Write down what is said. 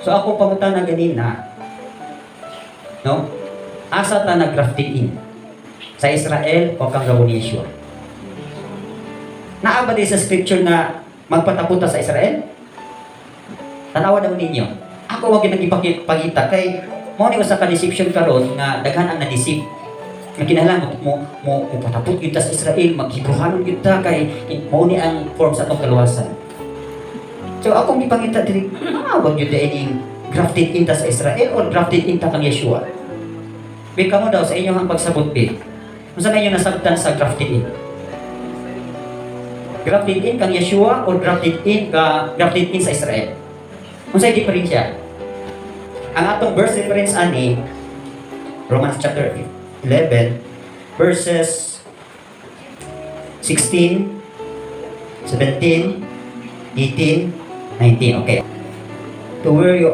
So ako pangutana ganina, no? Asa ta na-grafted in? Sa Israel o kang gawon ni Yeshua? Naa ba di sa scripture nga magpatapot ta sa Israel? Tanawa daw ninyo. Ako wag nagipakita kay mao ni usa ka deception karon nga daghan ang na-deceive. Nga kinahanglan mo patapot gyud ta sa Israel, maghibruhanon gyud ta kay mao ni ang form sa atong kaluwasan. So akong gipangita diri, wag gyud ining grafted in ta sa Israel or grafted in ta kang Yeshua. Bi kamo daw sa inyong pagsabot bi. Unsa na inyong nasabtan sa grafted in? Grafted in kang Yeshua or grafted in ka grafted in sa Israel? Unsay diferensya? Ang atong verse reference ani, Romans chapter 11 verses 16, 17, 18, 19. Okay. To where you